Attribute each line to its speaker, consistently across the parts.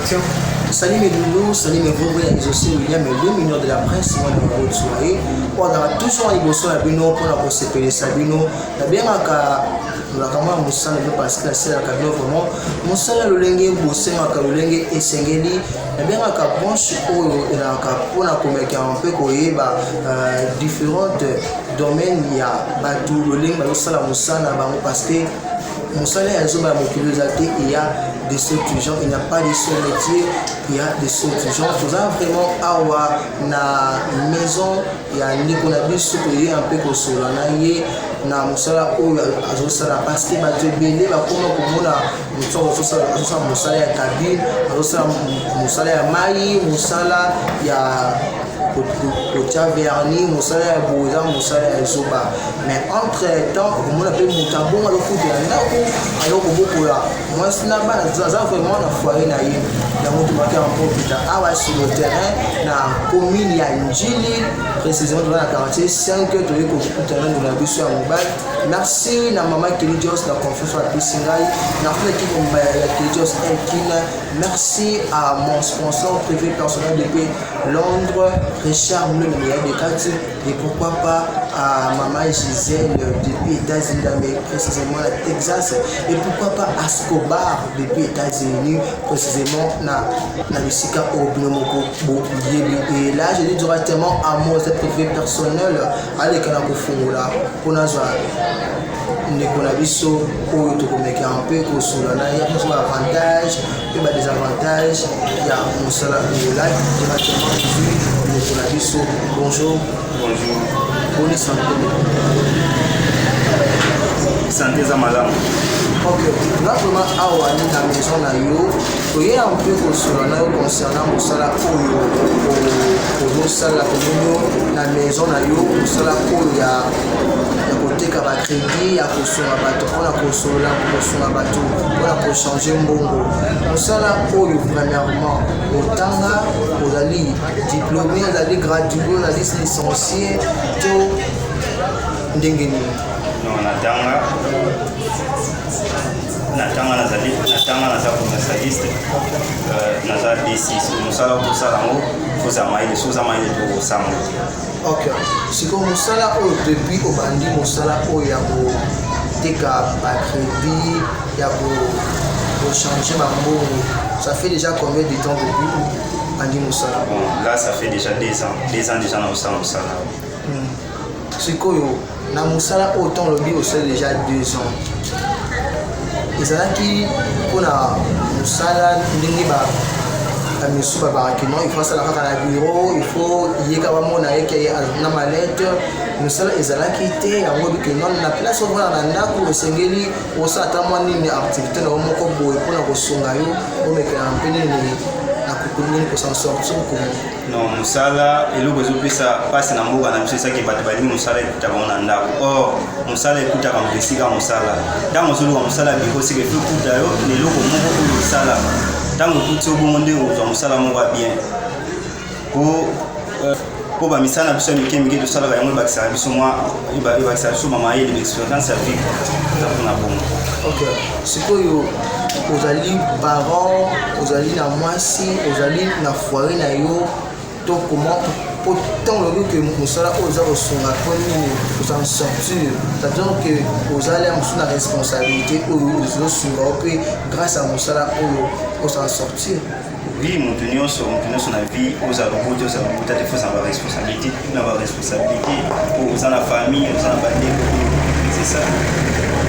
Speaker 1: Action.
Speaker 2: Salut mes loulous, salut mes vrais ya Exaucé William, le mineur de la presse, moi na route soirée. Oyo azalaka toujours na liboso na bino mpona kosepelisa bino. Nabengaka nalaka mwana mosala bino parce que nasalelaka bino vraiment mosala lolenge bosengaka lolenge esengeli. Nabengaka branche oyo ezalaka mpona komeka mpe koyeba différentes domaines ya bato lolenge bazosala mosala na bango parce que mosala ya zoba ya mokili eza te. Il y a des sortes gens, il n'y a pas de sot métier, il y a des sortes gens. Toza vraiment awa na maison ya ndeko na biso, toye mpe kosola na ye na mosala oyo azosala parce que bato ebele bakoma komona moto azosala mosala ya cabine, azosala mosala ya mai, mosala ya kotia vernis, mosala ya boye, eza mosala ya zoba. Mais entre temps okomona mpe moto abongo azofutela ndako, azokobokola mwasi na bana, aza vraiment na foyer na ye. Yango tobaki yango mpo awa sur le terrain na commune ya Njili, précisément toza na quartier 5. Toyei kokutana ndeko na biso ya mobali. Merci na mama Keli Jos na confiance oyo apesi ngai na funa équipe ya Keli Jos Elkin. Merci à mon sponsor privé personnel depuis Londres, Richard Moulin de Kati, et pourquoi pas à maman Gisèle depuis États-Unis d'Amérique, précisément la Texas, et pourquoi pas à Scobar depuis États-Unis, précisément na bisika oyo bino moko boyebi. Et là, je dis directement à mon privé personnel aleka na kofungola mpona azwa ndeko na biso oyo tokomeka mpe kosola na ye nyonso, baavantage mpe badésavantage ya mosala oyo. La directement ozwi ndeko na biso. Bonjour.
Speaker 3: Bonjour.
Speaker 2: Boni santé?
Speaker 3: Santé eza malamu.
Speaker 2: Ok, nga vraiment awa ni na maison na yo, toyea mpe kosola na yo concernant mosala oyo ozosala. Tomoni yo na maison na yo, mosala oyo ya koteka bacrédit, ya kosunga bato mpona kosolola, kosunga bato mpona kochanger mbongo. Mosala oyo, premièrement, otanga, ozali diplômé, ozali gradué, ozali licencié to ndenge nini?
Speaker 3: Non, natanga, nazali natanga, naza commercialiste, naza D6. Mosala okosala yango, kozala mayele. So oza mayele to okosala yango te.
Speaker 2: Ok, sikoyo mosala oyo, depuis obandi mosala oyo ya koteka bacrédit, ya kochanger bambongo, ça fait déjà combien de temps depuis obandi mosala?
Speaker 3: Bon, là, ça fait déjà 2 ans, 2 ans déjà na kosala mosala.
Speaker 2: Sikoyo na mosala oyo, ntango olobi osali déjà 2 ans, ezalaki mpona mosala ndenge bamisusu babakaki non, il faut asala kaka na bureau, il faut yeka bamona ye na malete, mosala ezalaki te? Yango bike non, na place ovanda na ndako, esengeli osala ata mwa nini, activité na yo moko boye mpona kosunga yo omekela mpe nini na nini kos'en sortir komo?
Speaker 3: Non, mosala, eloko ezopesa mpasi na mboka na biso esaki bato balingi mosala ekuta bango na ndako. Or mosala ekutaka moto esika mosala. Ntango ozoluka mosala ya biro, sika efe ekuta yo na eloko moko oyo osalaka. Ntango ekuti yo bongo nde ozwa mosala moko ya bien. Po bamisala na biso ya mike mike tosalaka, yango ebakisaka biso mwa, ebakisaka biso bamayele, baexpérience ya vie. Eza mpona bongo.
Speaker 2: Ok, sikoyo ozali parent, ozali na mwasi, ozali na foyer na yo to comment? Po ntango olobi ke mosala oyo oza kosunga mpo nini koz'en sortir, c'est-à-dire ke ozali ya mosusu na responsabilité oyo ezosunga yo mpe grâce à mosala oyo oz'en sortir?
Speaker 3: Oui, moto nyonso na vie, ozala loboti, ozala lobota te, faut ozala baresponsabilité, na baresponsabilité po oza na famille, oza na bandeko, c'est ça.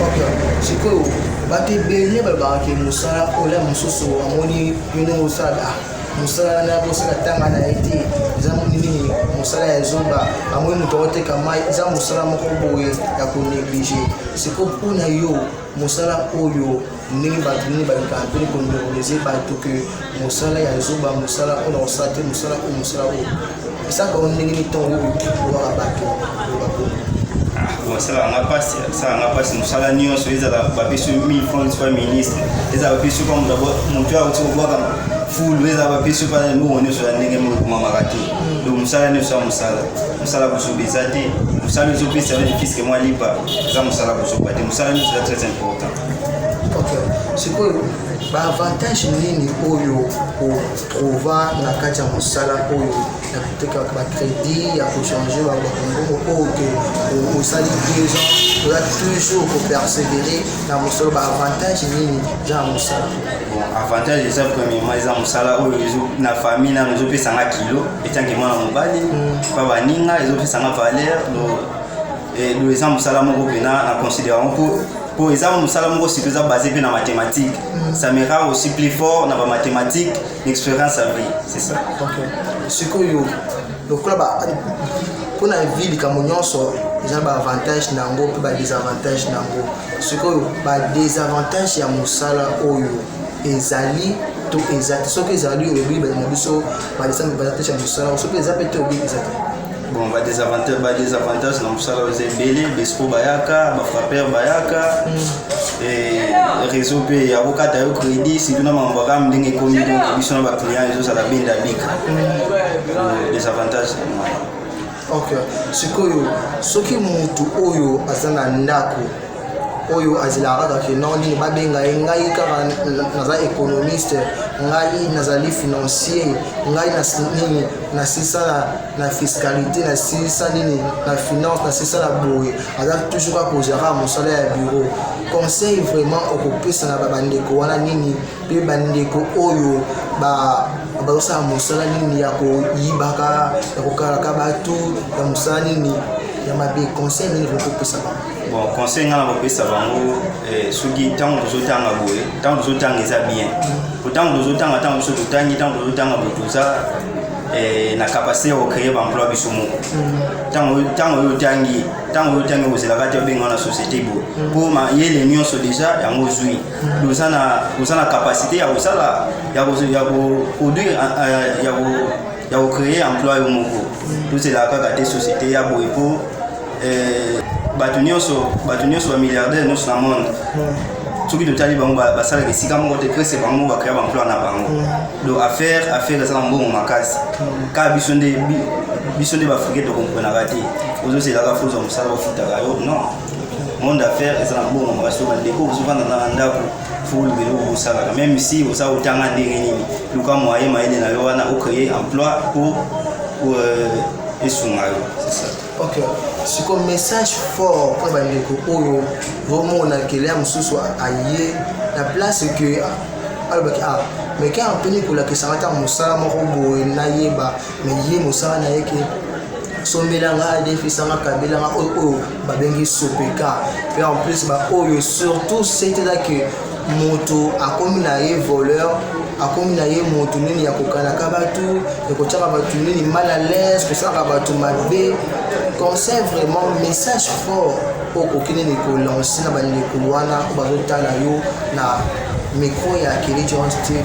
Speaker 2: Ok, sikoyo bato ebele balobaka ke mosala oyo ya mosusu amoni bino osala, ah, mosala wana kosala ntanga na ye te, eza nini, mosala ya zoba, amoni moto akoteka mai, eza mosala moko boye ya konégliger. Sikoyo mpona yo, mosala oyo, ndenge bato nini balingaka mpene konormaliser bato ke mosala ya zoba, mosala oyo na kosala te, mosala oyo, mosala oyo esalaka o ndenge nini ntango oyo owaka bato oyo babongo?
Speaker 3: Bon, esalaka mpasi, esalaka mpasi. Mosala nyonso, ezala bapesi yo 1000 francs fois ministre, ezala bapesi yo pa moto oyo akoti kobwaka fulu, ezala bapesi yo pa mbongo nyonso ya ndenge moko, ekomamaka te. Donc mosala nyonso ya mosala, mosala kozoba eza te. Mosala ezopesa yo fiske mwa lipa, eza mosala kozoba te. Mosala nyonso eza très important.
Speaker 2: Ok. Sikoyo baavantage nini oyo otrouva na kati ya mosala oyo ya kotekaka bacrédit, ya kochange bakombongo, oyo ke osali 2 ans, oza toujours kopersévérer na mosala? Baavantage nini eza na mosala?
Speaker 3: Bon, avantage eza, premièrement, eza mosala oyo na famille nano ezopesanga kilo etanke mwana mobali pa baninga, ezopesanga valeur. Do eza mosala moko mpena na considérer yango mpo eza mosala moko surtout eza basé mpe na mathématique. Ça me rend aussi plus fort na bamathématique, expérience à vie, c'est ça.
Speaker 2: Ok, sikoyo lokola mpona vie, likambo nyonso eza na baavantage na yango mpe badésavantage na yango. Sikoyo badésavantage ya mosala oyo ezali to eza te? Soki ezali, olobi na biso badésavantage ya mosala. Soki eza mpe te, olobi eza te.
Speaker 3: Bon, badésavantage na mosala oyo eza ebele. Bespo bayaka, bafrappeur bayaka, réseau mpe ya kokata yo crédit, surtout na makambo akami ndenge ekomi. Donc biso na baclient ezozala benda bika, désavantage.
Speaker 2: Ok, sikoyo soki motu oyo aza na ndako, oyo azelaka kaka ke non, nini babenga ye, ngai kaka naza économiste, ngai nazali financier, ngai nini nasisa na fiscalité, nasisa nini na finance, nasisa na boye, aza toujours kaka kozela kaka mosala ya bureau, conseil vraiment okopesa na bandeko wana nini? Mpe bandeko oyo bazosala mosala nini ya koyibaka, ya kokalaka bato, ya mosala nini ya mabe, conseil nini okopesa bango?
Speaker 3: Bon, conseil ngai na kopesa bango, soki ntango tozotanga boye, ntango tozotanga eza bien, po ntango tozotanga, ntango biso totangi, ntango tozotanga boye, toza na capacité ya kocréer baemploi biso moko. Ntango oyo otangi, ntango oyo otangi, ozelaka te obenga na société boye, mpo mayele nyonso déjà yango ozwi, oza na capacité ya kosala, ya koproduire, ya kocréer emploi yo moko. Tozelaka kaka te société ya boye, mpo bato nyonso, bamilliardaire nyonso na monde, soki totali bango, basalaka esika moko te. Presque bango moko bacréa baemploi na bango. Donc affaire eza na mbongo makasi. Kaka biso nde baafricain tokomprenaka te. Ozozelaka fozwa mosala bafutaka yo. Non, monde affaire eza na mbongo makasi. Oyo bandeko ozovanda na ndako, fo oluka eloko osalaka. Même si oza otanga ndenge nini, luka moye mayele na yo wana, ocréer emploi po esunga yo, c'est ça.
Speaker 2: Ok, sikoyo message fort mpona bandeko oyo vomona kele mosusu aye na place ke alobaki: "Ah, mais ke ampeni kolakisanga ata mosala moko boye nayeba." Mais ye mosala na ye ke sombelanga, adefisanga, kabelanga, oyo oyo babengi sopeka. Mpe en plus baoyo surtout c'est-à-dire ke moto akomi na ye voleur, akomi na ye moto nini ya kokanaka bato, ya kotiaka bato nini mal à l'aise, kosalaka bato mabe, conseil vraiment, message fort okoki nini kolancer na bandeko wana oyo bazotala yo na micro ya Kelly Jones TV?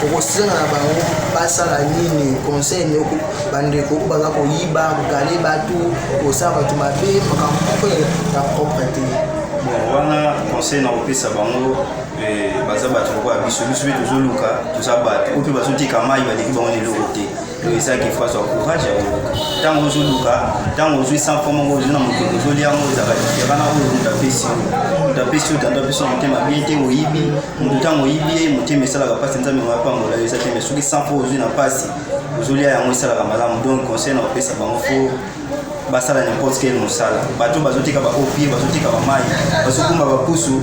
Speaker 2: Okosenga na bango basala nini? Conseil nini bandeko oyo baza koyiba, kokale bato, kosala bato mabe, makambo moko ya propre te?
Speaker 3: Bon, wana conseil na kopesa bango, baza bato lokola biso. Biso mpe tozoluka, toza bato oyo mpe bazotika mai, baleki bango na eloko te. Donc ezalaki fo azwa courage ya koluka. Ntango ozoluka, ntango ozwi 100 francs moko, ozwi na mokili, ozolia yango, ezalaka différent na oyo moto apesi yo. Moto apesi yo, tando apesi yo motema bien te, oyibi moto. Ntango oyibi ye, motema esalaka mpasi, Nzambe apambola yo eza te. Mais soki 100 francs ozwi na mpasi, ozolia yango, esalaka malamu. Donc conseil na kopesa bango, fo basala n'importe quel mosala. Bato bazoteka baopie, bazoteka bamai, bazokumba bapusu,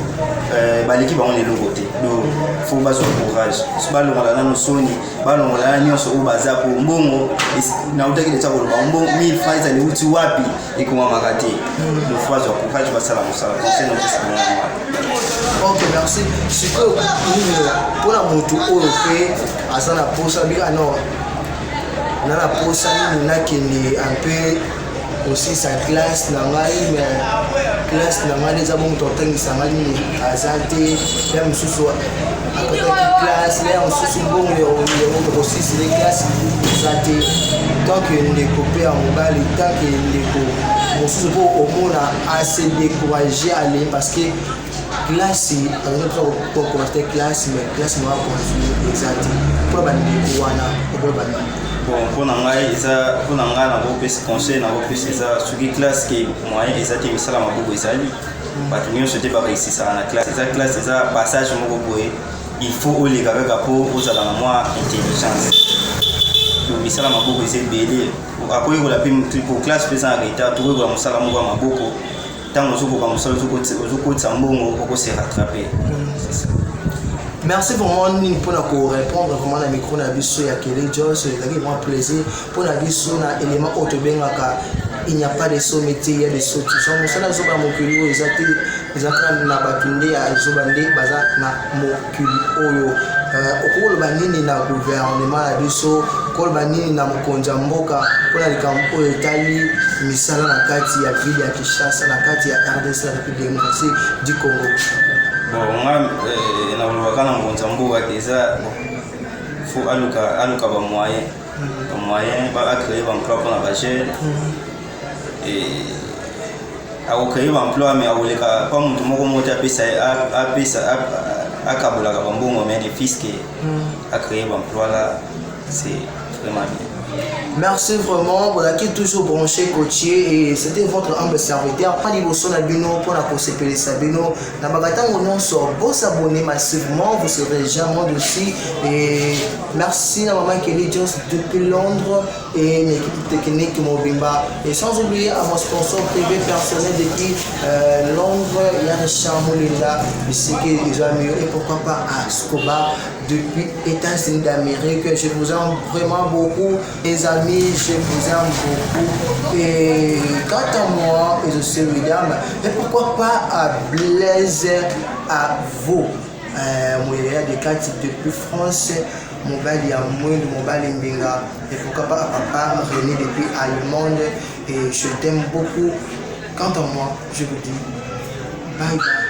Speaker 3: baleki bango na eloko te. Donc fo bazwa courage, balongola nano soni, balongola na nyonso oyo baza po mbongo. Nautaki deja koloba, mbongo 1000 francs ezali euti wapi, ekomamaka te. Donc fo bazwa courage, basala mosala. Conseil na kopesa bango.
Speaker 2: Ok, merci. Sikoyo nini mpona motu oyo mpe aza na posa bi: "Ah non, na posa nini nakende un peu kosilisa classe na ngai, mais classe na ngai eza bongo, moto atangisa ngai nini aza te." Ya mosusu akataki classe, ya mosusu mbongo yango kosilisile classe eza te. Tant que ndeko mpe ya mobali, tant que ndeko mosusu, mpo omona ase découragé ale parce que classe azali mposa te, classe, mais classe moko acontinue eza te. Mpona bandeko wana, okoloba nini?
Speaker 3: Bon, mpo na ngai eza, mpo na ngai nakopesa conseil, nakopesa eza soki classe ke moyen eza te, misala maboko ezali. Bato nyonso te bareusisaka na classe. Eza classe, eza passage moko boye, il faut oleka kaka mpo ozala na mwa intelligence. Donc misala maboko eza ebele, akoyekola mpe po classe mpe eza na retard. Tokoyekola mosala moko ya maboko, ntango ozokoka mosala, ozokotisa mbongo, okose rattraper, c'est ça.
Speaker 2: Merci vraiment nini mpona korépondre vraiment na micro na biso ya Kele Jos. Ezalaki vraiment plaisir mpona biso na élément oyo tobengaka "Il n'y a pas de sot métier, il y a des sottisans". Mosala zoba mokili oyo eza te, eza kaka na bato nde ya zoba nde baza na mokili oyo. Okokoloba nini na gouvernement na biso? Okoloba nini na mokonzi ya mboka mpona likambo oyo etali misala na kati ya ville ya Kinshasa, na kati ya RDC, la République démocratique du Congo?
Speaker 3: Bon, nga nakolobaka na mokonzi ya mboka ke eza bon, faut aluka bamoyen acréer baemploi mpona bajeune. Akocréer baemploi, mais akoleka pa motu moko moko te apesa akabolaka bambongo, mais ne fût-ce que acréer baemploi là, c'est vraiment bien.
Speaker 2: Merci vraiment, qui toujours branché côtier et c'était votre humble serviteur. Pas liboso na bino pour la kosepelisa bino. Na bagatango nyonso, vous s'abonner massivement, vous serez jamais dessus. Et merci à maman Kelly Jones depuis Londres et l'équipe technique mobimba. Et sans oublier à mon sponsor privé personnel depuis Londres, Yann Chamoulinda, Bisiki et pourquoi pas à Scoba depuis États-Unis d'Amérique. Je vous aime vraiment beaucoup, les amis, je vous aime beaucoup. Et quant à moi, et je suis William, et pourquoi pas à Blaise, à vous. De Kati depuis France, mobali ya mwindu, mobali mbinga, et pourquoi pas à papa René depuis Allemande. Et je t'aime beaucoup. Quant à moi, je vous dis bye bye.